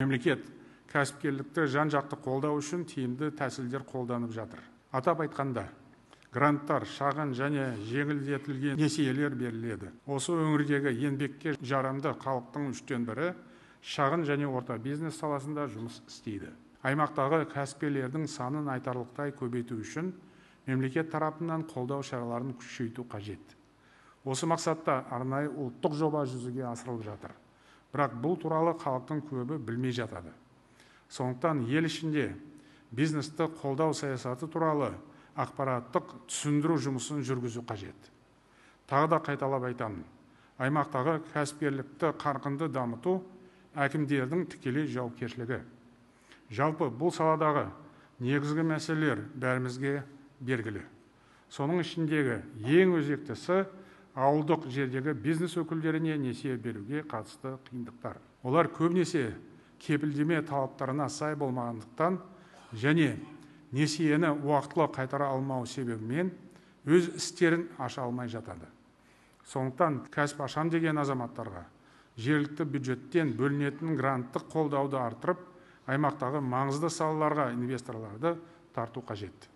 Мемлекет кәсіпкерлікті жан-жақты қолдау үшін тиімді тәсілдер қолданып жатыр. Атап айтқанда, гранттар, шағын және жеңілдетілген несиелер беріледі. Осы өңірдегі еңбекке жарамды халықтың 1/3 шағын және орта бизнес саласында жұмыс істейді. Аймақтағы кәсіпкерлердің санын айтарлықтай көбейту үшін мемлекет тарапынан қолдау шараларын күшейту қажет. Осы мақсатта арнайы ұлттық жоба жүзеге асырылып жатыр. Бірақ бұл туралы халықтың көбі білмей жатады. Сондықтан ел ішінде бизнесті қолдау саясаты туралы ақпараттық түсіндіру жұмысын жүргізу қажет. Тағы да қайталап айтамын, аймақтағы кәсіпкерлікті қарқынды дамыту әкімдердің тікелей жауапкершілігі. Жалпы бұл саладағы негізгі мәселелер бәрімізге белгілі. Соның ішіндегі ең өзектісі ауылдық жердегі бизнес өкілдеріне несие беруге қатысты қиындықтар. Олар көбінесе кепілдеме талаптарына сай болмағандықтан және несиені уақытылы қайтара алмау себебімен өз істерін аша алмай жатады. Сондықтан кәсіп ашам деген азаматтарға жергілікті бюджеттен бөлінетін гранттық қолдауды арттырып, аймақтағы маңызды салаларға инвесторларды тарту қажет.